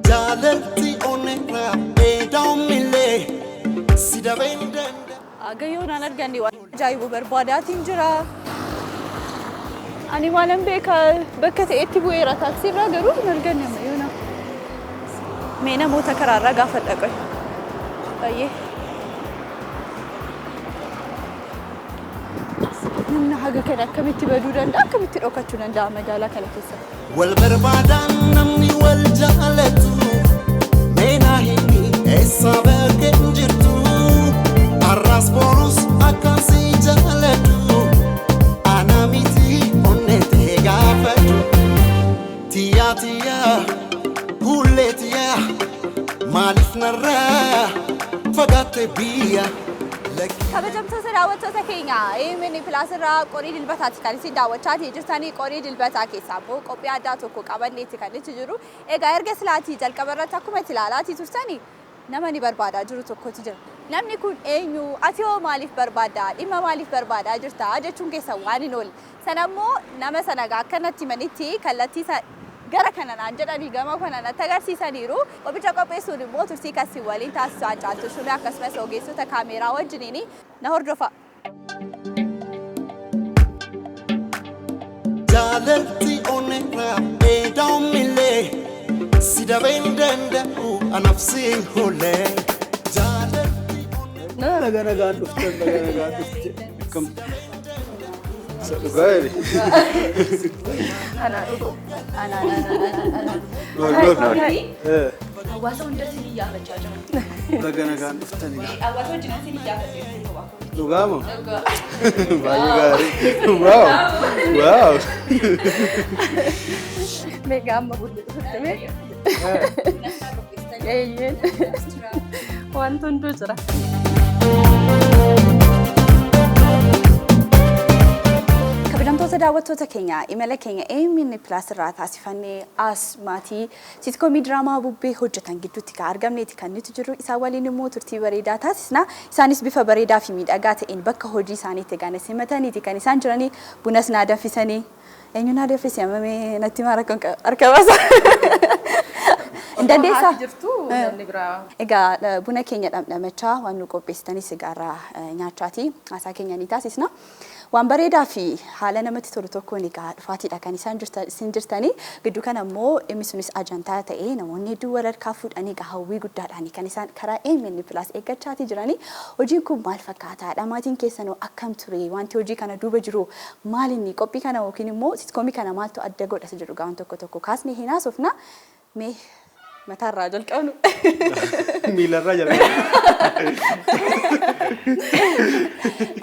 Jaalalti onneerraa dheedaa'umillee si dabeen danda'a. Agayyoo naan arganne waan ajaa'ibu barbaadaatiin jira. Ani maalan beeka bakka ta'etti bu'eera taaksiirraa garuu hin arganne amma yoona. Mee namoota karaarraa gaafadha qoy. Baay'ee. Namni haga kana akkamitti baduu danda'a? Akkamitti dhokachuu danda'a magaalaa kana keessa? Wal barbaadaan namni wal jaalatu meenaa himi eessa bakkeen jirtu har'as borus akkaan si jaalatu ana miti onnetee gaafatu tiyyaa tiyyaa hullee tiyyaa maaliif narraa fagaatte biyya lakki. Kabajamtoota daawwattoota keenya AMN Plus irraa qorii dilbataati kan isin daawwachaa jirtanii. Qorii dilbataa keessaa immoo qophii addaa tokko qabanneetti kan itti jiru. Egaa erga silaatii jalqaba irratti akkuma itti ilaalaatii turtanii nama ni barbaadaa jiru tokkotu jira. Namni kun eenyu? Ati hoo maaliif barbaaddaa? Dhimma maaliif barbaadaa jirta? Jechuun keessa waan hin oolle. Sana immoo nama sana egaa akkanatti himanitti kallattii gara kana naan jedhanii gama kana natti agarsiisaniiru. Qophicha qopheessuun immoo turtii kasii waliin taasisaa Caaltuu Shumee akkasumas ogeessota kaameeraa wajjiniin na hordofa. Jaalalti onneerraa dheedaa'umillee si dabeen danda'u anaaf si hullee. Jaalalti onneerraa. Naga nagaan dhufte, naga nagaan dhufte. Akkam? Isa dhugaa jedhe. Anaa dhufu. Anaa anaa anaa. Noor noor. Hawaasa hunda sin iyyaafachaa jira. Baga nagaan dhuftani. Hawaasa wajjin sin iyyaafachaa jiru. Dhugaa moo? Baay'ee gaarii. Wow. Wow. Meeqa amma bulli dhufte mee? Eeyyeen. Wanti hunduu jira. Kabajamtoota daawwattoota keenya, imala keenya AMN Plus irraa taasifannee as maatii sitkoomii diraamaa Bubbee hojjetan gidduutti kan argamneeti kan nuti jirru. Isaan waliin immoo turtii bareedaa taasisna. Isaanis bifa bareedaa fi miidhagaa ta'een bakka hojii isaaniitti egaan simataniiti kan isaan jiranii. Bunas naa danfisanii. Eenyu naa danfise amma mee natti maara kan harka baasa. Hin dandeessaa? Haati jirtu namni biraa. Egaa buna keenya dhamdhamachaa waan nu qopheessitanis egaa nyaachaati haasaa keenya ni taasisna. Waan bareedaa fi haala namatti tolu tokkoon egaa dhufaatiidha kan isaan isin jirtanii. Gidduu kana immoo dhimmi sunis ajantaa ta'ee namoonni hedduu wal harkaa fuudhanii egaa hawwii guddaadhaan kan isaan karaa AMN Plus eeggachaatii jiranii. Hojiin kun maal fakkaataadha? Maatiin keessanoo akkam ture? Wanti hojii kana duuba jiru maal inni? Qophii kana yookiin immoo sitkoomii kana maaltu adda godha isa jedhu waan tokko tokko kaasnee hin haasofna. Mee mataarraa jalqabnu. Miilarraa jalqaba.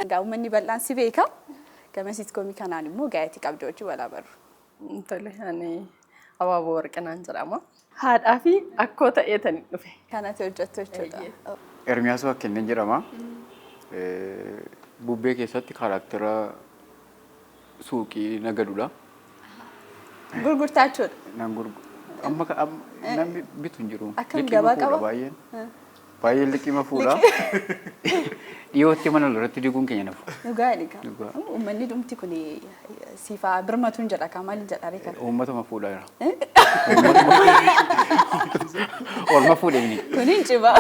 Egaa uummanni bal'aan si beeka. Gama sitkoomii kanaan immoo gaa'eetii qabdu wajjin walaa barru. Tole, ani Abaaboo Warqinaan jedhama. Haadhaa fi akkoo ta'eetani dhufe. Kanatti hojjettu jechuudha. Ermiyaas Waaqkenneen jedhama. Bubbee keessatti karaktera suuqii nagadudha. Gurgurtaa jechuudha. Nan amma namni bitu hin jiru. Akkam Liqima gabaa fuudha qaba? baay'een. Baay'een liqima fuudha. Dhiyootti mana irratti diguun keenya nafu. Dhugaa egaa. Dhugaa. Uummanni dhumti kun siifaa birmatuun jedha kaa maaliin jedha ree kana? Uummatuma fuudhaa jira. Orma fuudhe mini. Kun hin cimaa.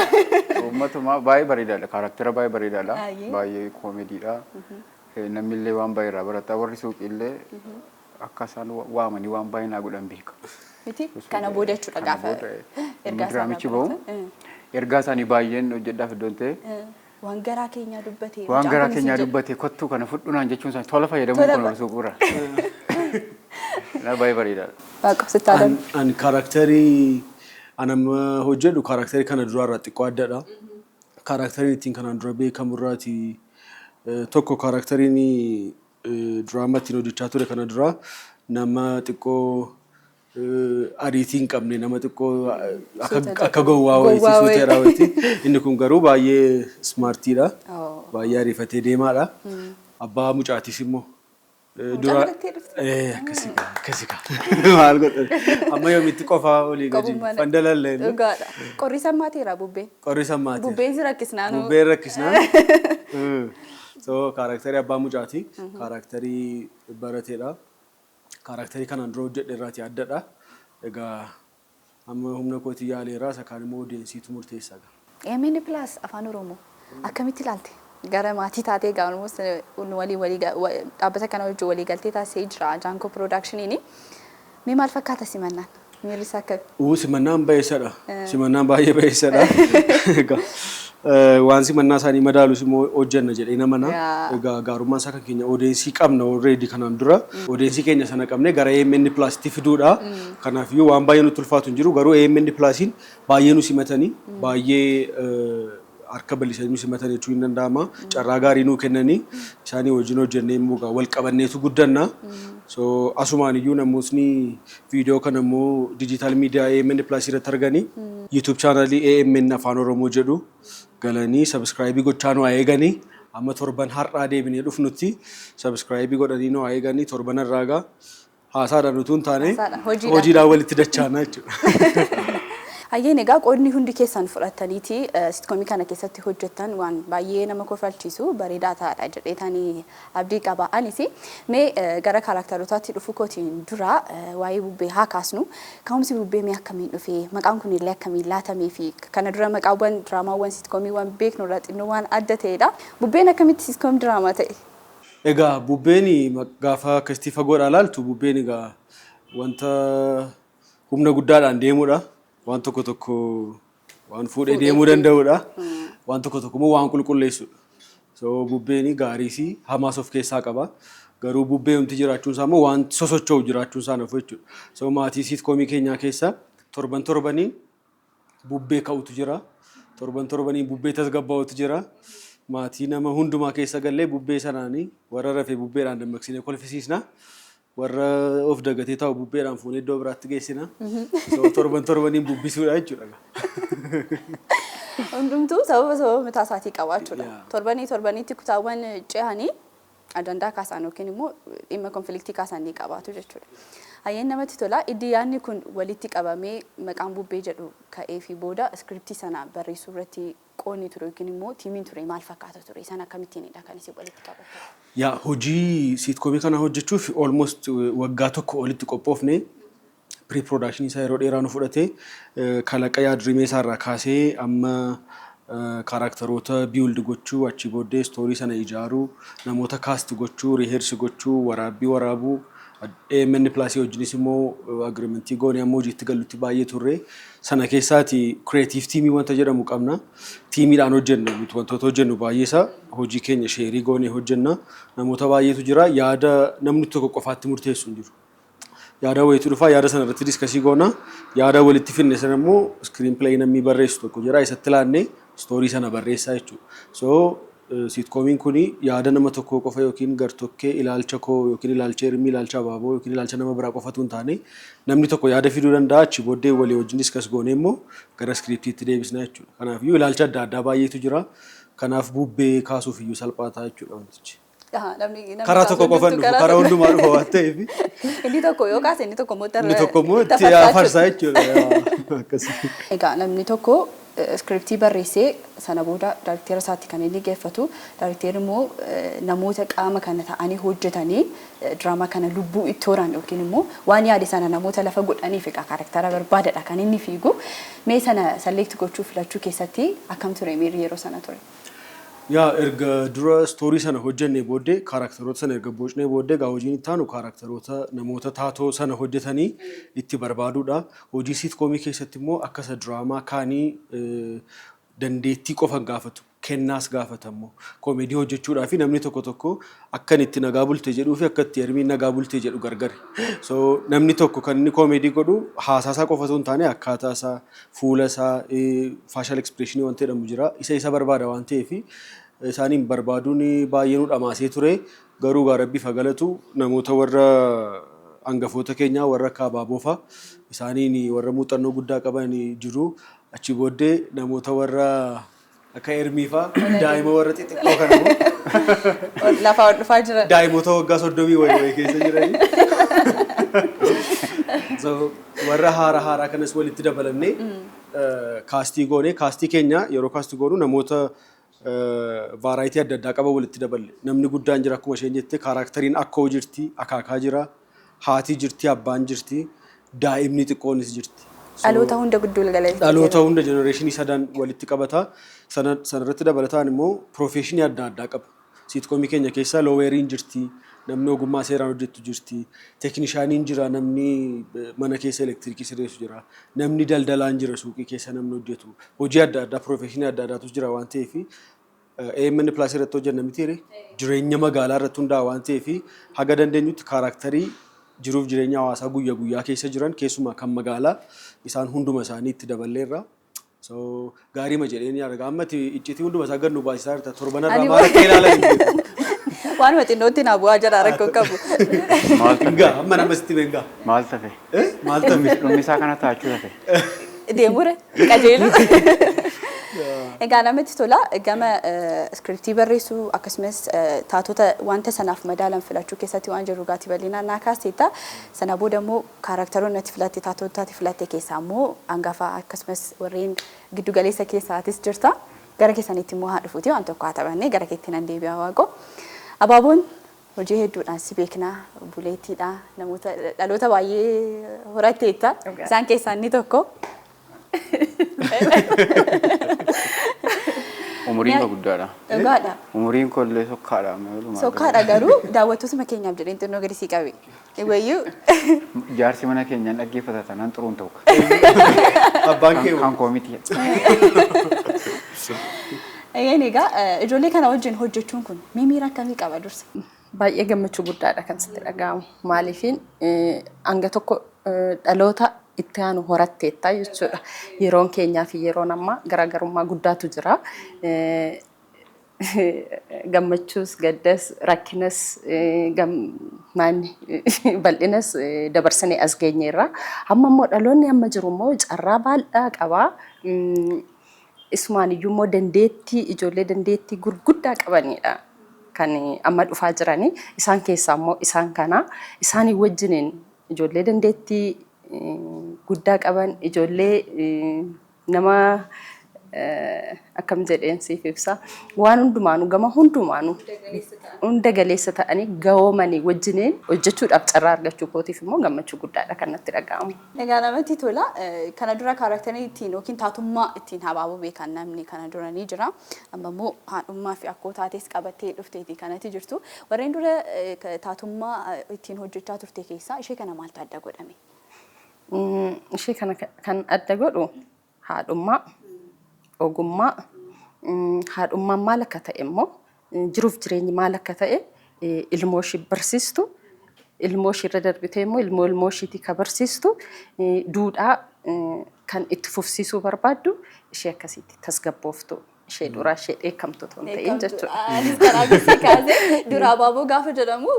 Uummatuma baay'ee bareedaadha. Karaktera baay'ee bareedaadha. Ayyee. Baay'ee koomediidha. Namni illee waan baay'ee irraa barata. Warri suuqii illee akka isaan waamanii waan baay'ee naa godhan beeka. Miti kana booda jechuudha Kana gaafa booda, ergaa diraamichi isaarraa bahu baratan. Ergaa isaanii baay'een hojjedhaaf iddoon ta'e Waan garaa keenyaa dubbate. Waan mucaan garaa kun keenyaa si jedhe. dubbate kottuu kana fudhu naan jechuun isaanii tola fayyadamuun Tola kun ol suuquurra. Na baay'ee bareedaadha. Waaqa sitti haa darbu. An karakterii an amma hojjedhu karakterii kana duraarraa xiqqoo addadha. Karakteriin ittiin kanaan dura beekamurraati tokko karakteriin diraama ittiin hojjechaa ture kana dura nama xiqqoo ariitii hin qabne, nama xiqqoo akka gowwaa wayiiti, Gowwaa wayii. suuteeraa wayiiti. Inni kun garuu baay'ee smartiidha. Oh. Baay'ee ariifatee deemaadha. Abbaa mucaatis immoo. Mucaa Dura godhattee dhufte? Akkasi kaa, akkasi kaa. Maal godhan? Amma yoomitti qofaa olii gadi Qobummaan. fandalalle inni. Dhugaadha. Qorri sammaateera bubbeen. Qorri sammaati. Bubbeen si rakkisnaa nu. Bubbeen rakkisnaan. So karakterii abbaa mucaati. Karakterii barateedha. Karakterii kanaan dura hojjedhe irraati addadha. Egaa Amma humna kootii yaaleeraa, isa kaan immoo audienceiitu murteessaa. AMN Plus Afaan Oromoo akkamitti ilaalte? Gara maatii taatee egaa almost walii walii dhaabbata kana wajjin walii galtee taasisee jira Jaankoo Productioniini. Mee maal fakkaata simannaan? Miirri isaa akkami? Uu, simannaan bayeessadha. Simannaan baay'ee bayeessadha. Egaa waan simannaa isaanii madaalus immoo hojjenna jedhee namana. Egaa gaarummaan isaa kan keenya audience qabna already kanaan dura. Audience keenya sana qabnee gara AMN Plusitti fiduudha. Kanaafiyyuu waan baay'ee nutti ulfaatu hin jiru. Garuu AMN Plusiin baay'ee nu simatanii, baay'ee harka bal'isanii nu simatan jechuun hin danda'ama. Carraa gaarii nuu kennanii, isaanii wajjin hojjennee immoo egaa wal qabanneetu guddanna. So asumaan iyyuu namootni viidiyoo kana immoo digital media AMN Plus irratti arganii, YouTube channelii AMN Afaan Oromoo jedhu galanii subscribe gochaa nu haa eeganii. Amma torban har'aa deebinee dhufnutti subscribe godhanii nu haa eeganii. Torban har'aa egaa haasaadhaan utuu hin taane Haasaadhaan, hojiidhaan. Hojiidhaan walitti dachaanaa jechuudha. Hayyeen, egaa qoodni hundi keessan fudhattaniiti sitcomii kana keessatti hojjettan waan baay'ee nama kofalchiisu, bareedaa ta'adha jedheetanii abdii qaba. Anis mee gara characterootaatti dhufu kootiin dura waa'ee bubbee haa kaasnu. Ka'umsi bubbee mee akkamiin dhufe? Maqaan kun illee akkamiin laatamee fi kana dura maqaawwan diraamaawwan sitcomiiwwan beeknu irraa xinnoo waan adda ta'edha. Bubbeen akkamitti sitcom diraamaa ta'e? Egaa bubbeen gaafa akkasitti fagoodhaa ilaaltu, bubbeen egaa wanta humna guddaadhaan deemudha. Waan tokko tokko waan fuudhee deemuu danda'udha. Waan tokko tokko immoo waan qulqulleessudha. So bubbeen gaarii fi hamaas of keessaa qaba. Garuu bubbee wanti jiraachuun isaa immoo waan sosocho'u jiraachuun isaa nafu jechuudha. So maatii sitcomii keenyaa keessa torban torbanii bubbee ka'utu jira. Torban torbanii bubbee tasgabbaa'utu jira. Maatii nama hundumaa keessa gallee bubbee sanaanii warra rafee bubbeedhaan dammaqsinee kolfisiisna. Warra of dagatee taa'u bubbeedhaan fuunee iddoo biraatti geessina. So torban torbaniin bubbisuudha jechuudha. Hundumtuu sababa sababa mataa isaatii qabaachuudha. Torbanii torbaniitti kutaawwan ce'anii ajandaa kaasan yookiin immoo dhimma conflictii kaasan ni qabaatu jechuudha. Hayyeen, namatti tola. Iddi yaadni kun walitti qabamee maqaan bubbee jedhu ka'ee fi booda scriptii sana barreessuu irratti qoonni ture yookiin immoo teamiin ture maal fakkaata ture? Isaan akkamittiinidha kan isin walitti qabatan? Yaa, hojii sitcomii kana hojjechuuf almost waggaa tokko olitti qophoofne. Pre production isaa yeroo dheeraa nu fudhate. Kalaqa yaadrimee isaa irraa kaasee amma characteroota build gochuu, achi booddee story sana ijaaruu, namoota cast gochuu, rehearse gochuu, waraabbii waraabuu, AMN Plusii wajjinis immoo agreementii goonee amma hojiitti gallutti baay'ee turre. Sana keessaati creative teamii wanta jedhamu qabna. Teamiidhaan hojjenna nuti wantoota hojjennu baay'ee isaa, hojii keenya share goonee hojjenna. Namoota baay'eetu jira. Yaada namni tokko qofaatti murteessu hin jiru. Yaada wayiitu dhufaa, yaada sana irratti discuss goona. Yaada walitti finne sana immoo screenplay namni barreessu tokko jira, isatti laannee story sana barreessaa jechuudha. So sitcomiin kuni yaada nama tokkoo qofa yookiin gartokkee ilaalcha koo yookiin ilaalcha Hirmii, ilaalcha Abaaboo yookiin ilaalcha nama biraa qofatu hin taane, namni tokko yaada fiduu danda'a, achi booddee walii wajjin discuss goonee immoo gara scriptiitti deebisna jechuudha. Kanaafiyyuu ilaalcha adda addaa baay'eetu jira. Kanaaf bubbee kaasuuf iyyuu salphaa ta'a jechuudha wantichi. Namni Karaa tokko qofan dhufu, karaa hundumaa dhufa waan ta'eef. Inni tokko yoo kaase, inni tokko immoo Inni tokko immoo itti farsaa jechuudha. Akkasii. Egaa namni tokko scriptii barreessee sana booda directora isaatti kan inni geeffatu, directorri immoo namoota qaama kana ta'anii hojjetanii diraamaa kana lubbuu itti horan yookiin immoo waan yaade sana namoota lafa godhaniif egaa charactera barbaadadha kan inni fiigu. Mee sana select gochuu, filachuu keessatti akkam ture miirri yeroo sana ture? Yaa, erga dura story sana hojjennee booddee, characteroota sana erga bocnee booddee, egaa hojiin itti aanu characteroota namoota taatoo sana hojjetanii itti barbaaduudha. Hojii sitcomii keessatti immoo akka isa diraamaa kaanii dandeettii qofa hin gaafatu. Kennaas gaafata immoo. Comedy hojjechuudhaa fi namni tokko tokko akka inni itti nagaa bulte jedhuu fi akka itti Hermiin nagaa bulte jedhu gargari. So namni tokko kan inni comedy godhu haasaa isaa qofa osoo hin taane akkaataa isaa, fuula isaa, facial expressionii wanta jedhamu jira. Isa isa barbaada waan ta'eef isaaniin barbaaduun baay'ee nu dhamaasee ture. Garuu gaa Rabbiif haa galatu, namoota warra hangafoota keenyaa warra akka Abaaboo fa'a isaaniin warra muuxannoo guddaa qaban jiru. Achi booddee namoota warra akka Ermii fa'a, daa'ima warra xixiqqoo kana immoo Lafaa ol dhufaa jiran. Daa'imoota waggaa 30 wayii wayii keessa jiranii. So warra haaraa haaraa kanas walitti dabalannee cast goone. Cast keenya yeroo cast goonu namoota variety adda addaa qaban walitti daballe. Namni guddaan jira, akkuma isheen jette characteriin akkoo jirti, akaakaa jira, haati jirti, abbaan jirti, daa'imni xiqqoonis jirti. Dhaloota hunda gidduu galeessa. Dhaloota hunda, generationii sadan walitti qabata. Sanarratti dabalataan immoo professionii adda addaa qaba. Sitcomii keenya keessa lawyeriin jirti, namni ogummaa seeraan hojjettu jirti, technicianiin jira, namni mana keessa elektirikii sirreessu jira, namni daldalaan jira, suuqii keessa namni hojjetu, hojii adda addaa, professionii adda addaatu jira waan ta'eef, AMN Plus irratti hojjenna miti, jireenya magaalaa irratti hundaa'a waan ta'eef, haga dandeenyutti characterii jiruuf jireenya hawaasaa guyyaa guyyaa keessa jiran, keessumaa kan magaalaa, isaan hunduma isaanii itti daballeerra. So gaariima jedheen yaada. Ammati iccitii hunduma isaa gad nu baasisaa jirta. Torbanarraa Ani maal akka ilaalan hin beeku. Waanuma xinnootti naa bu'aa jira, rakkoo qabu. Maal tafe? Hingaa amma nama sitti beengaa. Maal tafe? Eh? Maal tafe? Dhumni isaa kana taachuu tafe. Deemure qajeelu. Egaa namatti tola. Gama scriptii barreessuu akkasumas taatota wanta sanaaf madaalan filachuu keessatti waan jiru gaatii bal'inaan naa kaasteetta. Sana booda immoo characteroonni ati filatte, taatota ati filatte keessaa immoo hangafa akkasumas warreen giddu galeessa keessaatis jirta. Gara keessanitti immoo haa dhufuuti, waan tokko haa taphannee gara keetti nan deebi'a, Waaqoo. Abaaboon hojii hedduudhaan si beeknaa, buleettiidha, namoota dhaloota baay'ee horatteetta. Isaan keessaa inni tokko. Umuriin koo guddaadha. Dhugaadha. Umuriin koo illee sokkaadha. Sokkaadha, garuu daawwattootuma keenyaaf jedheen xinnoo gadi sii qabe. Wayyuu. Jaarsi mana keenyaan dhaggeeffata taanaan xuruun ta'u. Abbaan kee Kan koo miti. Egaa egaa ijoollee kana wajjin hojjechuun kun miira akkamii qaba dursa? Baay'ee gammachuu guddaadha kan sitti dhaga'amu. Maaliifiin hanga tokko dhaloota itti aanu horatteetta jechuudha. Yeroon keenyaa fi yeroon ammaa garaagarummaa guddaatu jira. Gammachuus, gaddas, rakkinas, maanni bal'inas dabarsinee as geenyeerra. Amma immoo dhaloonni amma jiru immoo carraa bal'aa qabaa. Isumaan iyyuu immoo dandeettii, ijoollee dandeettii gurguddaa qabanidha kan amma dhufaa jiranii. Isaan keessaa immoo isaan kana, isaanii wajjiniin ijoollee dandeettii guddaa qaban, ijoollee nama akkam jedheen siif ibsa, waan hundumaanuu, gama hundumaanuu hunda galeessa ta'anii gahoomanii wajjiniin hojjechuudhaaf carraa argachuu kootiif immoo gammachuu guddaadha kan natti dhaga'amu. Egaa namatti tola. Kana dura characterii ittiin yookiin taatummaa ittiin habaaboo beekan namni kana dura ni jira. Amma immoo haadhummaa fi akkoo taates qabattee dhufteeti kanatti jirtu. Warreen dura taatummaa ittiin hojjechaa turte keessaa ishee kana maaltu adda godhame? Ishee kana kan adda godhu haadhummaa, ogummaa, haadhummaan maal akka ta'e immoo, jiruuf jireenyi maal akka ta'e ilmoo ishii barsiistu, ilmoo ishii irra darbitee immoo ilmoo ilmoo ishiitii ka barsiistu, duudhaa kan itti fufsiisuu barbaaddu, ishee akkasiitti tasgabbooftu, ishee duraa ishee dheekkamtu otoo hin ta'in jechuudha. Anis karaa gosa kaasee dura abaaboo gaafa jedhamu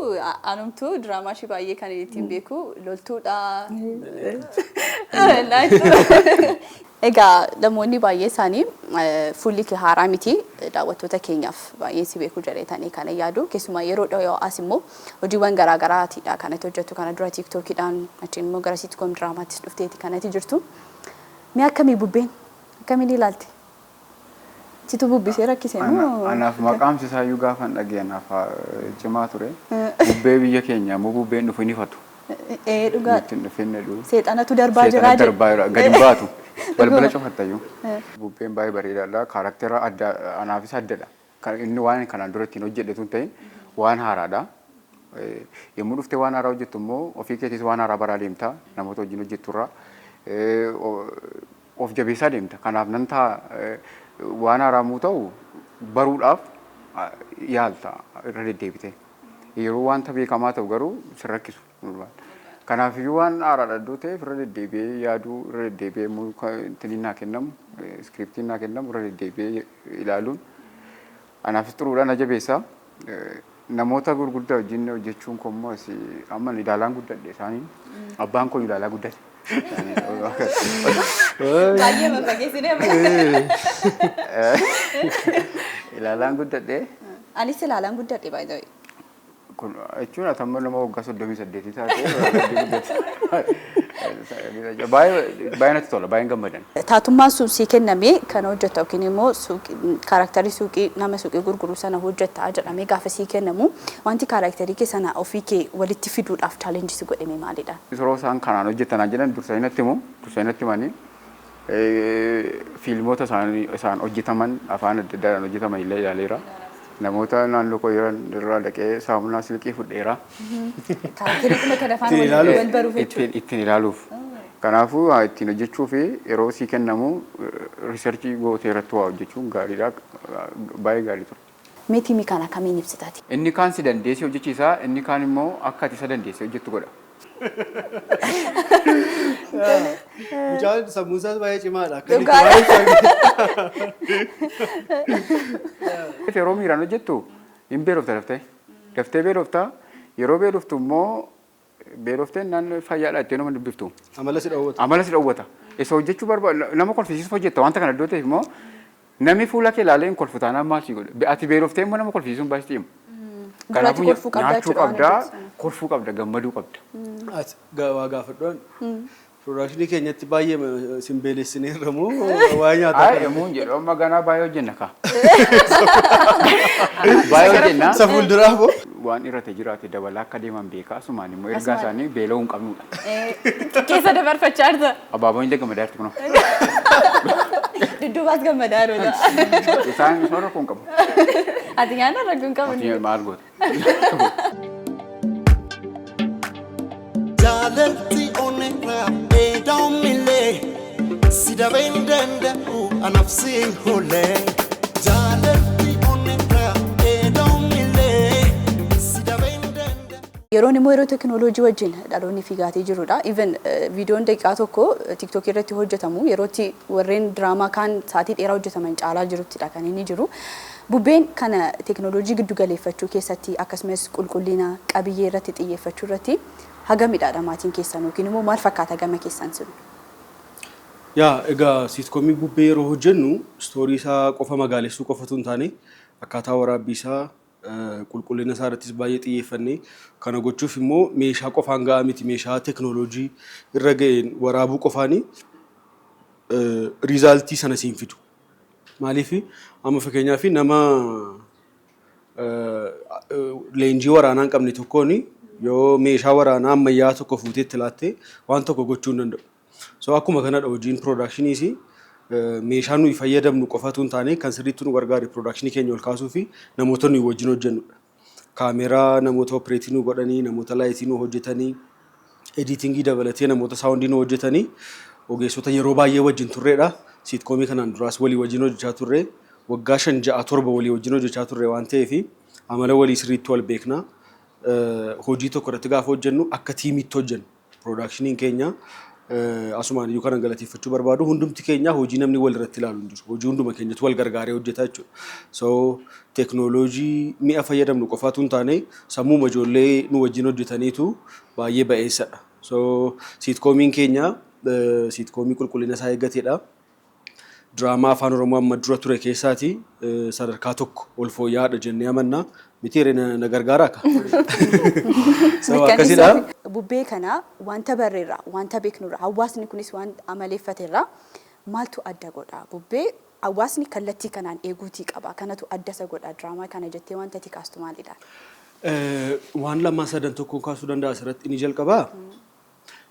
anumtuu diraamaa ishee baay'ee kan ittiin beeku loltuudha. Egaa namoonni baay'ee isaanii fuulli kee haaraa miti, daawwattoota keenyaaf baay'ee si beeku jedhetanii kana yaadu. Keessumaa yeroo dhiyoo as immoo hojiiwwan garaa garaatiidha kanatti hojjettu. Kana dura TikTokiidhaan, achiin immoo gara sitcom diraamaattis dhufteeti kanatti jirtu. Mee akkamii bubbeen? Akkamiin ilaalte? Situ bubbisee rakkise moo? Anaaf maqaan isaayyuu gaafa hin dhagee anaaf cimaa ture. Bubbee biyya keenya immoo bubbeen dhufu hin ifatu. Ee, dhugaa. Nutti hin dhufin jedhu. Seexanatu darbaa jiraa Seexana jedhu. darbaa jira. Gadi hin baatu. Balbala cufattayyuu. Bubbeen baay'ee bareedaadha. Charactera adda anaafis addadha. Kan inni waan kanaan dura ittiin hojjedhetu hin ta'in, waan haaraadha. Yommuu dhuftee waan haaraa hojjettu immoo ofii keetiis waan haaraa baraa deemta, namoota wajjin hojjetturraa. Of jabeessaa deemta. Kanaaf nan ta'a, waan haaraa immoo ta'u baruudhaaf yaalta irra deddeebitee. Yeroo wanta beekamaa ta'u garuu sin rakkisu. Kanaafiyyuu waan haaraadha iddoo ta'eef irra deddeebi'ee yaaduu, irra deddeebi'ee immoo ittiin naa kennamu, scriptiin naa kennamu irra deddeebi'ee ilaaluun anaafis xuruudha, na jabeessa. Namoota gurguddaa wajjin hojjechuun koo immoo amma ilaalaan guddadhe isaaniin, abbaan koo ilaalaa guddate. Baay'ee fageessinee. Ilaalaan guddadhe. Anis ilaalaan guddadhe, by the way. Kun jechuun ati amma nama waggaa 38 taatee guddate. Baay'ee baay'ee natti tola, baay'een gammadan. Taatummaan sun sii kenname kana hojjetta yookiin immoo character suuqii, nama suuqii gurguru sana hojjetta jedhamee gaafa sii kennamu, wanti character kee sana ofii kee walitti fiduudhaaf challenge si godhame maalidha? Yeroo isaan kanaan hojjetanaa jedhan dursanii natti himu, dursanii natti himanii fiilmoota isaan hojjetaman afaan adda addaadhaan hojjetaman illee ilaaleera. Namoota naannoo koo jiran irraa dhaqee saamunaa silkii fudheera. Character dhuma kana afaan Ittiin ilaaluuf. wal baruuf jechuudha. Ittiin ilaaluuf. Kanaafuu waa ittiin hojjechuu fi yeroo sii kennamu research gootee irratti waa hojjechuun gaariidha. Baay'ee gaarii ture. Mee team kana akkamiin ibsitaati? Inni kaan si dandeessee hojjechiisa, inni kaan immoo akka ati isa dandeessee hojjettu godha. Mucaan sammuun isaas baay'ee cimaadha. Akka inni Dhugaadha. itti Yeroo miiraan hojjettu hin beelofta daftee. Daftee beelofta. Yeroo beeloftu immoo beeloftee naannoo fayyaadha itti nama dubbiftu. Amala si dhowwata. Amala si dhowwata. Isa hojjechuu barbaadu nama kolfisiisuuf hojjetta wanta kana iddoo ta'eef immoo namni fuula kee ilaalee hin kolfu taanaan maal si godha? Ati beeloftee immoo nama kolfisiisuun baay'ee cima. Duratti kolfuu qabdaa nyaachuu jechuudha waan qabdaa, hojjetu sana. Kolfuu qabda, gammaduu qabda. Ati waa gaafadhuan. Production keenyatti baay'ee sin beelessineerra moo waa nyaataa Ay, kana? yommuu hin jedhu amma ganaa baay'ee hojjenna kaa. Baay'ee hojjenna. Isa fuulduraaf moo? Waan irratti jiraate dabalaa akka deeman beekaa, asumaan immoo ergaa isaanii beela'uu hin qabnudha. Keessa dabarfachaa jirta. Abaaboon illee gammadaa jirti kunoo. Dudduubaas gammadaa jirudha. Isaan rakkoo hin qabu. Ati nyaanna rakkoo hin qabu. Ati maal goota? Jaalalti onnee dheedaa si dabeen danda'u anaaf si hoolee. Jaalalti onnee dheedaa si dabeen danda'u. Yeroon immoo yeroo teekinooloojii wajjin dhaloonni fiigaatii jirudha. Even viidiyoon daqiiqaa 1 TikTok irratti hojjetamu yerootti warreen diraamaa kaan sa'aatii dheeraa hojjetaman caalaa jiruttidha kan inni jiru. Bubbeen kana teekinooloojii giddu galeeffachuu keessatti, akkasumas qulqullina qabiyyee irratti xiyyeeffachuu irratti hagamidha maatiin keessan, yookiin immoo maal fakkaata gama keessan sun? Yaa, egaa sitcom Bubbee yeroo hojjennu story isaa qofa magaalessuu qofatu hin taane, akkaataa waraabbii isaa, qulqullina isaa irrattis baay'ee xiyyeeffanne. Kana gochuuf immoo meeshaa qofaan gahaa miti. Meeshaa teekinooloojii irra ga'een waraabuu qofaanii result sana siin fidu. Maaliif, amma fakkeenyaaf nama leenjii waraanaa hin qabne tokkoon yoo meeshaa waraanaa ammayyaa tokko fuutee itti laattee waan tokko gochuu hin danda'u. So akkuma kanadha hojiin productioniis. Meeshaa nuyi fayyadamnu qofatu hin taane, kan sirriitti nu gargaare production keenya ol kaasuu fi namoota nuyi wajjin hojjennudha. Kaameraa namoota operate nu godhanii, namoota light nu hojjetanii, editing dabalatee namoota sound nu hojjetanii, ogeessota yeroo baay'ee wajjin turreedha. Sitcom kanaan duraas walii wajjin hojjechaa turre. Waggaa 5, 6, 7 walii wajjin hojjechaa turre waan ta'eef amala walii sirriitti wal beekna. Hojii tokko irratti gaafa hojjennu akka teamitti hojjennu. Productioniin keenya asumaan iyyuu kanan galateeffachuu barbaadu, hundumti keenya hojii namni wal irratti ilaalu hin jiru. Hojii hunduma keenyatu wal gargaaree hojjeta jechuudha. So teeknooloojii mi'a fayyadamnu qofaatu hin taane, sammuma ijoollee nu wajjin hojjetaniitu baay'ee ba'eessadha. So sitcomiin keenya sitcom qulqullina isaa eeggatedha. Diraamaa Afaan Oromoo amma dura ture keessaati sadarkaa tokko ol fooyya'aadha jennee amanna. Miti na gargaaraa akka? So akkasidha. Bubbee kana wanta barreerra, wanta beeknurra, hawaasni kunis waan amaleeffateerra maaltu adda godha? Bubbee hawaasni kallattii kanaan eeguutii qaba. Kanatu adda isa godha diraamaa kana jettee wanta ati kaastu maalidha? Waan lamaan sadan tokkoon kaasuu danda'a asirratti. Inni jalqabaa,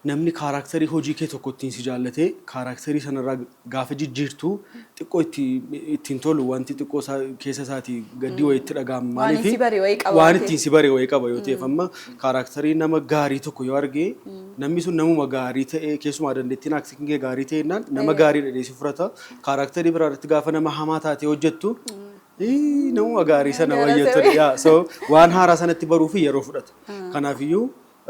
namni character hojii kee tokko ittiin si jaallatee character sanarraa gaafa jijjiirtu xiqqoo ittiin tolu, wanti xiqqoo keessa isaatii gaddii wayii itti dhaga'ama. Waan Maaliif ittiin si bare wayii qaba waan waan ta'eef. Ittiin si bare wayii qaba yoo ta'eef, amma character nama gaarii tokko yoo arge, namni sun namuma gaarii ta'e, keessumaa dandeettiin acting kee gaarii ta'e jennaan nama gaarii dhadhee si fudhata. Character biraa irratti gaafa nama hamaa taatee hojjettu, "Ii, namuma gaarii sana Gara wayyatu." ta'e. Yaa, so waan haaraa sanatti baruu fi yeroo fudhata. Kanaafiyyuu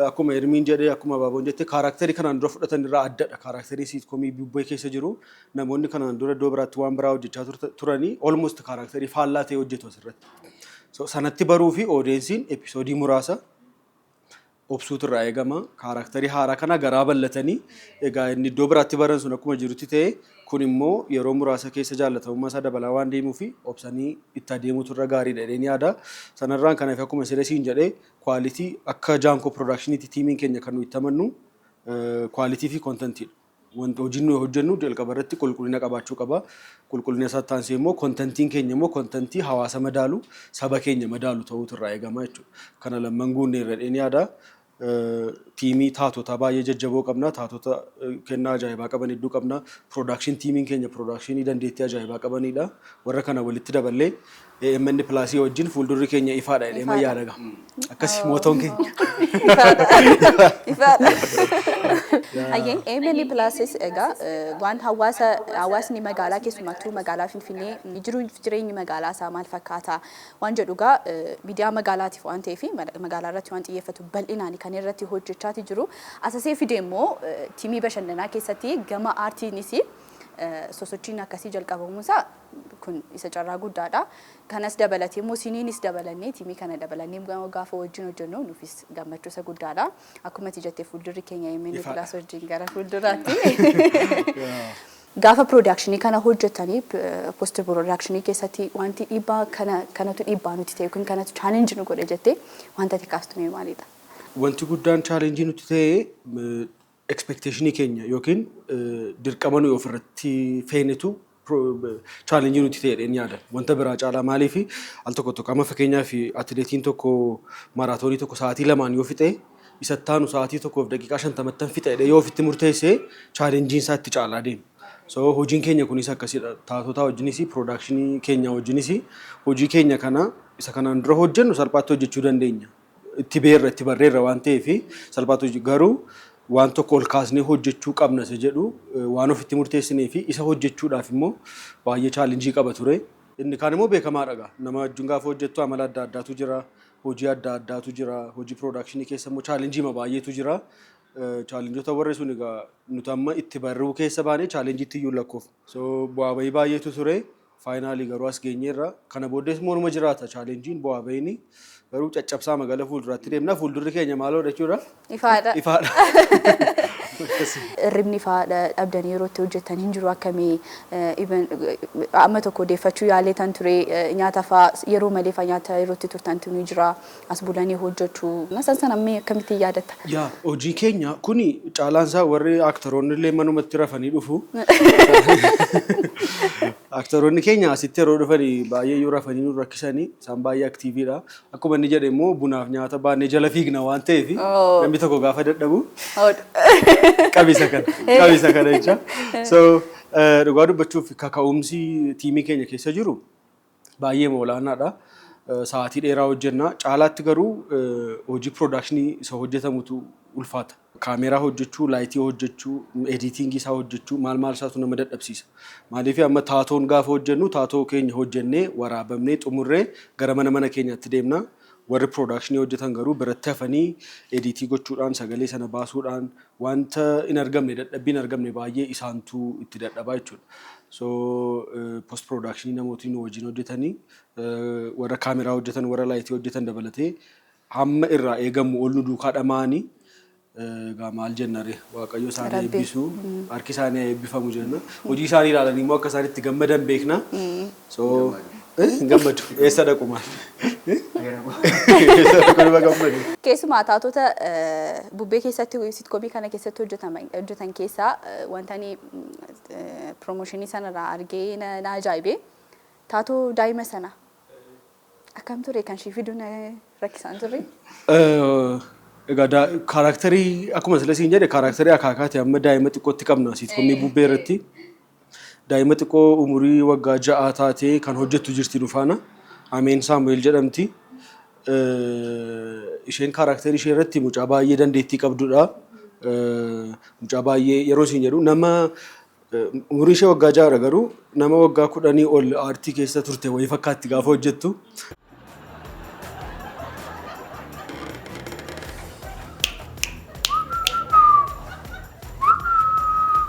akkuma Ermiin jedhee, akkuma Abaaboon jette, character kanaan dura fudhatan irraa addadha. Character sitcom Bubbee keessa jiru, namoonni kanaan dura iddoo biraatti waan biraa hojjechaa turanii almost character faallaa ta'e hojjetu asirratti. So sanatti baruu fi audienceiin episode muraasa Obsuutu irraa eegama. Characterii haaraa kana garaa bal'atanii, egaa inni iddoo biraatti baran sun akkuma jirutti ta'e, kun immoo yeroo muraasa keessa jaallatamummaa isaa dabalaa waan deemuu fi obsanii itti adeemuutu irra gaariidha jedheen yaada. Sanarraan kanaaf, akkuma sila siin jedhee, quality akka Jaankoo Productioniitti teamiin keenya kan nuyi itti amannu quality fi contentiidha. Wanti hojiin nuyi hojjennu jalqaba irratti qulqullina qabaachuu qaba. Qulqullina isaa taansee immoo contentiin keenya immoo contentii hawaasa madaalu, saba keenya madaalu ta'uutu irraa eegama jechuudha. Kana lamman guunnee irra jedheen yaada. Teamii taatota baay'ee jajjaboo qabna. Taatota kennaa ajaa'ibaa qaban hedduu qabna. Production teamiin keenya productionii dandeettii ajaa'ibaa qabanidha. Warra kana walitti daballee AMN Plusii wajjin fuuldurri keenya ifaadha jedhee Ifaadha. yaada. Akkasi mootoon keenya. Ifaadha. Ayyeen AMN Plusis egaa waan hawaasni magaalaa, keessumattuu magaalaa Finfinnee, jiruu fi jireenyi magaalaa isaa maal fakkaata waan jedhu egaa miidiyaa magaalaatiif waan ta'eef magaalaa irratti waan xiyyeeffatu bal'inaan kan irratti hojjechaati jiru. Asasee fide immoo teamii bashannanaa keessatti gama aartiinis sosochiin akkasii jalqabamuunsaa kun isa carraa guddaadha. Kanas dabalatee immoo siniinis dabalannee, teamii kana dabalannee gaafa wajjin hojjennu nuufis gammachuu isa guddaadha. Akkuma ati jettee, fuuldurri keenya AMN Ifaadha. Plus wajjin gara fuulduraatti. Gaafa productionii kana hojjetanii, post productionii keessatti wanti dhiibbaa kana kanatu dhiibbaa nuti ta'e kun kanatu challenge nu godhe jettee wanta ati kaastu mee maalidha? Wanti guddaan challengeii nuti ta'e expectationii keenya yookiin dirqama nuyi ofirratti feenetu challengeii nuti ta'e jedheen yaada. Wanta biraa caalaa. Maaliif, al tokko tokko amma fakkeenyaaf atileetiin tokko maaraatoonii tokko sa'aatii 2n yoo fixe, isa taanu sa'aatii 1 daqiiqaa 50ttan fixa jedhee yoo ofitti murteesse, challengeiin isaa itti caalaa deema. So hojiin keenya kunis akkasidha. Taatota wajjinis, productionii keenya wajjinis, hojii keenya kana isa kanaan dura hojjennu salphaatti hojjechuu dandeenya. Itti beerra, itti barreerra waan ta'eef salphaatti hojii, garuu waan tokko ol kaasnee hojjechuu qabna isa jedhu waan ofitti murteessinee fi isa hojjechuudhaaf immoo baay'ee challengeii qaba ture. Inni kaan immoo beekamaadha gaa. Nama wajjin gaafa hojjettu amala adda addaatu jira. Hojii adda addaatu jira. Hojii productionii keessa immoo challengeii baay'eetu jira. Challengeota warri sun egaa nuti amma itti barruu keessa baanee challengeiitti iyyuu lakkoofna. So bu'aa bahii baay'eetu ture. Finally garuu as geenyeerra. Kana booddees morma jiraata challengeiin, bu'aa bahiini. Garuu caccabsaa magaalaa fuulduraatti deemna. Fuuldurri keenya maaloodha jechuudha? Ifaadha. Ifaadha. Hirribni fa'aa dhabdanii yeroo itti hojjetan hin jiru akkamii? Even amma tokko odeeffachuu yaalee tan ture, nyaata fa'aa yeroo malee fa'aa nyaata yeroo itti turtantu ni jira, as bulanii hojjechuu san sana mee akkamittiin yaadatta? Yaa, hojii keenya kuni caalaan isaa warri actoroonni illee manumatti rafanii dhufu. Actoroonni keenya asitti yeroo dhufanii baay'ee yoo rafanii nu rakkisanii, isaan baay'ee activeiidha. Akkuma inni jedhe immoo bunaaf nyaata baannee jala fiigna waan ta'eef, namni tokko gaafa dadhabu qabisa kana qabisa kana jecha. So dhugaa dubbachuuf kaka'umsi teamii keenya keessa jiru baay'ee olaanaadha. Sa'aatii dheeraa hojjenna. Caalaatti garuu hojii productionii isa hojjetamutu ulfaata. Kaameeraa hojjechuu, lightii hojjechuu, editingii isaa hojjechuu, maal maal isaatu nama dadhabsiisa. Maaliif, amma taatoon gaafa hojjennu taatoo keenya hojjennee, waraabamnee, xumurree gara mana mana keenyaatti deemna. Warri productionii hojjetan garuu biratti hafanii editii gochuudhaan, sagalee sana baasuudhaan, wanta hin argamne, dadhabbii hin argamne baay'ee isaantu itti dadhabaa jechuudha. So post productionii namootni nu wajjin hojjetanii, warra kaameraa hojjetan, warra lightii hojjetan dabalatee, hamma irraa eegamu ol nu duukaa dhama'anii. Egaa maal jenna ree, Waaqayyo isaanii Rabbi. eebbisu, harki isaanii haa eebbifamu jenna. Hojii isaanii ilaalanii immoo akka isaan itti gammadan beekna. So hin gammadu, eessa dhaqu maal? Eessa dhaqu, nama gammadu. Keessumaa taatota bubbee keessatti, sitcomii kana keessatti hojjetan keessaa wanta ani promotionii sanarraa argee na ajaa'ibe taatoo daa'ima sana akkam ture? Kan ishee fiduu na rakkisaan turre? Egaa characterii, akkuma sila siin jedhe, characterii akaakaati amma daa'ima xiqqootti qabna sitcomii bubbee irratti. Daa'ima xiqqoo umurii waggaa 6 taatee kan hojjettu jirti nu faana. Ameen Saamu'eel jedhamti. Isheen characterii ishee irratti mucaa baay'ee dandeettii qabdudha. Mucaa baay'ee yeroo siin jedhu, nama umurii ishee waggaa 6dha, garuu nama waggaa 10 ol aartii keessa turte wayii fakkaatti gaafa hojjettu.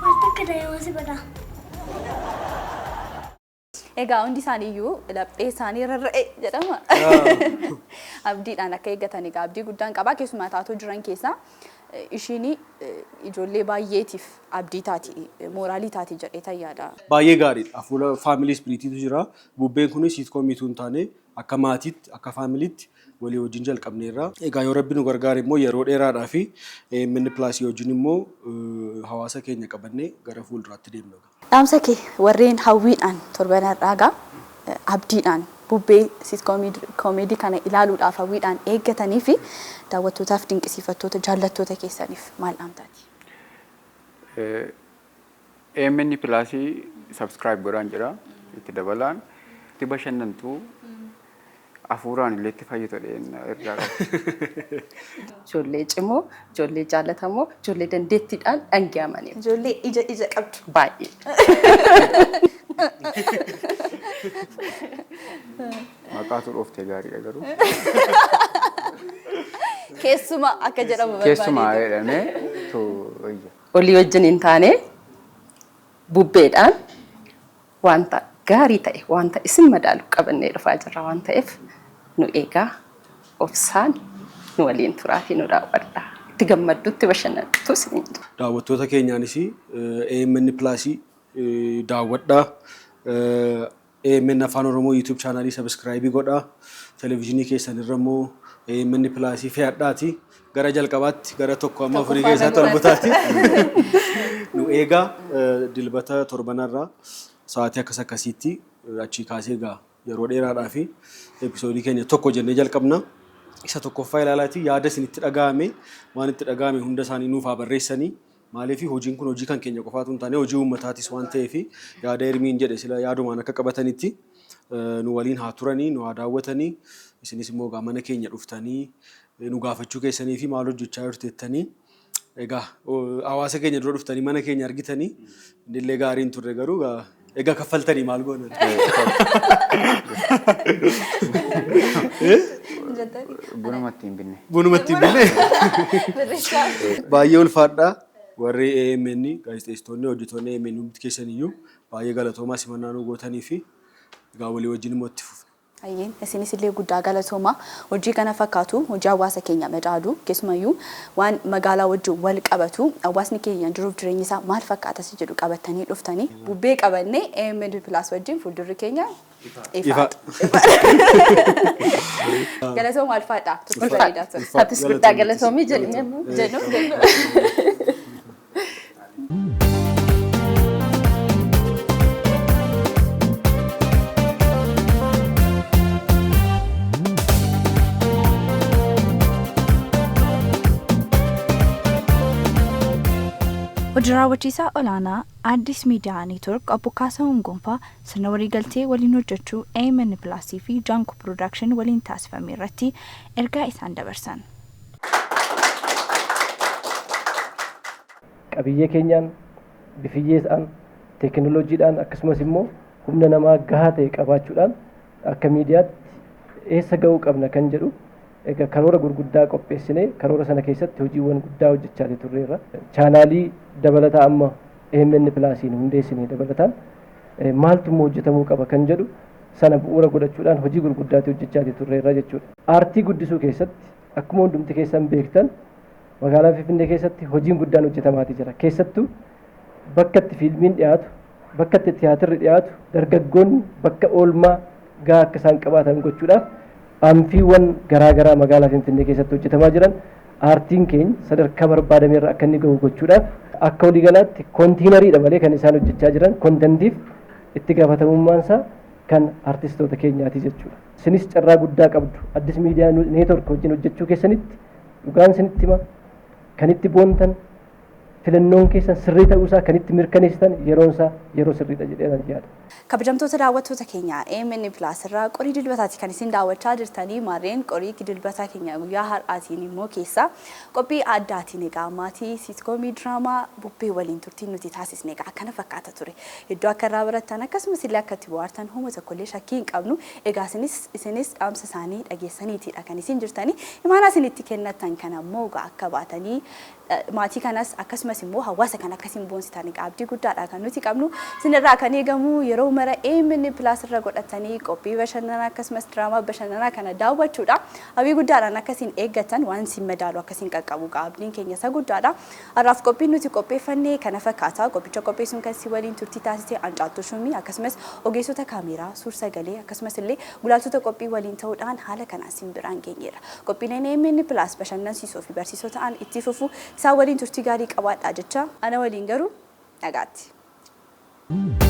Wanta akka daa'ima si godha. Egaa hundi isaaniiyyuu laphee isaanii rarra'e jedhama. Abdiidhaan akka eeggatan egaa abdii guddaan qaba. Keessumaa taatoo jiran keessaa ishiin ijoollee baay'eetiif abdii taati, mooraalii taati jedhee yaada. Baay'ee gaariidha. Hafuura family spiritiitu jira. Bubbeen kunis sitcomiitu hin taane akka maatiitti, akka familytti walii wajjin jalqabneerra. Egaa yoo Rabbi nu gargaare immoo yeroo dheeraadhaa fi AMN Plusii wajjin immoo hawaasa keenya qabannee gara fuulduraatti deemna. Dhaamsa kee warreen hawwiidhaan torban har'aa gaa abdiidhaan Bubbee sitcomedy kana ilaaluudhaaf hawwiidhaan eeggatanii fi daawwattootaaf, dinqisiifattoota, jaallattoota keessaniif maal dhaamtaati? AMN Plusii subscribe godhaan jira. Itti dabalaan itti bashannantuu, hafuuraan illee itti fayyadu ergaa qaba. Ijoollee cimoo, ijoollee jaallatamoo, ijoollee dandeettiidhaan dhangi'amanii. Ijoollee ija ija qabdu. Baay'ee. Maqaatu dhooftee gaariidha garuu. Keessuma akka jedhamu. Keessumaa jedhamee tu wayya. Olii wajjin hin taane, Bubbeedhaan wanta gaarii ta'e, wanta isin madaalu qabannee dhufaa jirra waan ta'eef, nu eegaa, obsaan nu waliin turaatii nu daawwadhaa. Itti gammaddutti bashannantu isiniin jedha. Daawwattoota keenyaanis AMN Plusii daawwadhaa. AMN Afaan Oromoo YouTube channelii subscribe godhaa. Televezyiinii keessan irra immoo AMN Plusii fe'adhaati. Gara jalqabaatti gara tokko amma afurii keessatti ol butaati. Nu eegaa, Dilbata torbanarraa sa'aatii akkas akkasiitti achii kaasee egaa yeroo dheeraadhaa fi episodeii keenya tokko jennee jalqabna. Isa tokkoffaa ilaalaati yaada isinitti dhaga'ame, waan itti dhaga'ame hunda isaanii nuuf haa barreessanii. Maaliif, hojiin kun hojii kan keenya qofaatu hin taane, hojii uummataatis waan ta'eef, yaada Ermiin jedhe sila yaadumaan akka qabatanitti nu waliin haa turanii, nu haa daawwatanii. Isinis immoo egaa mana keenya dhuftanii nu gaafachuu keessanii fi maal hojjechaa jirtu jettanii egaa hawaasa keenya dura dhuftanii mana keenya argitanii innillee gaarii hin turre, garuu egaa kaffaltanii maal goonan. Bunumatti hin binne. Bunumatti hin binne. Baay'ee ulfaadhaa. Warri AMN, gaazexeessitoonni, hojjettoonni AMN hundi keessan iyyuu baay'ee galatoomaa, simannaa nu gootanii fi egaa walii wajjin immoo itti fufna. Ayyeen, isinis illee guddaa galatooma. Hojii kana fakkaatu, hojii hawaasa keenya madaalu, keessumayyuu waan magaalaa wajjin wal qabatu, hawaasni keenya jiruuf jireenyi isaa maal fakkaata si jedhu qabatanii dhuftanii, Bubbee qabannee AMN Plus wajjin fuuldurri keenya ifaadha. Galatooma, alfaadha. Turtii bareedaa ture. Atis guddaa galatoomii jedhime immoo. Jennu. Hojii raawwachiisaa olaanaa Addis Miidiyaa Neetwork Obbo Kaasahuun Gonfaa sirna waliigaltee waliin hojjechuu AMN Plusii fi Jaanko Production waliin taasifame irratti ergaa isaan dabarsan. Qabiyyee keenyaan, bifiyyeesaan, teekinooloojiidhaan, akkasumas immoo humna namaa gahaa ta'e qabaachuudhaan akka miidiyaatti eessa ga'uu qabna kan jedhu egaa karoora gurguddaa qopheessinee karoora sana keessatti hojiiwwan guddaa hojjechaa turreerra. Channelii dabalataa amma AMN Plusiin hundeessine dabalataan maaltu immoo hojjetamuu qaba kan jedhu sana bu'uura godhachuudhaan hojii gurguddaatti hojjechaa turreerra jechuudha. Aartii guddisuu keessatti akkuma hundumti keessan beektan magaalaa Finfinnee keessatti hojiin guddaan hojjetamaatii jira. Keessattuu bakka itti fiilmiin dhiyaatu, bakka itti tiyaatirri dhiyaatu, dargaggoonni bakka oolmaa gahaa akka isaan qabaatan gochuudhaaf amphiiwwan garaa garaa magaalaa Finfinnee keessatti hojjetamaa jiran aartiin keenya sadarkaa barbaadameerra akka inni gahu gochuudhaaf akka waliigalaatti containeriidha malee kan isaan hojjechaa jiran contentiif itti gaafatamummaan isaa kan artistoota keenyaati jechuudha. Isinis carraa guddaa qabdu Addis Miidiyaa Neetwork wajjin hojjechuu keessanitti. Dhugaan isinitti hima, kan itti boontan, filannoon keessan sirrii ta'uusaa kan itti mirkaneessitan, yeroon isaa yeroo sirriidha jedhee nan yaada. Kabajamtoota daawwattoota keenya, AMN Plus irraa qorii Dilbataati kan isin daawwachaa jirtanii. Maarreen qorii Dilbataa keenya guyyaa har'aatiin immoo keessaa qophii addaatiin egaa maatii sitcomii diraamaa Bubbee waliin turtiin nuti taasisne egaa akkana fakkaata ture. Iddoo akka irraa barattan, akkasumas illee akka itti bohaartan homa tokkollee shakkii hin qabnu. Egaa isinis dhaamsa isaanii dhageessaniitiidha kan isin jirtanii. Imaanaa isin itti kennatan kana immoo egaa akka baatanii Maatii kanas akkasumas immoo hawaasa kana akkasiin boonsitan abdii guddaadha kan nuti qabnu. Isinirraa kan eegamu yeroo mara AMN Plus irra godhatanii qophii bashannanaa akkasumas diraamaa bashannanaa kana daawwachuudha. Hawwii guddaadhaan akkasiin eeggatan waan isin madaalu akkasiin qaqqabu abdiin keenya isa guddaadha. Har'aaf qophiin nuti qopheeffanne kana fakkaata. Qophicha qopheessuun kan si waliin turtii taasise Ancaattuu Shumii akkasumas ogeessota kaameeraa, suur sagalee akkasumas illee gulaaltota qophii waliin ta'uudhaan haala kanaan isin biraan geenyeera. Qophiileen AMN Plus bashannansiisoo fi barsiisoo ta'an itti fufu. Isaan waliin turtii gaarii qabaadhaa jecha ana waliin garuu nagaatti.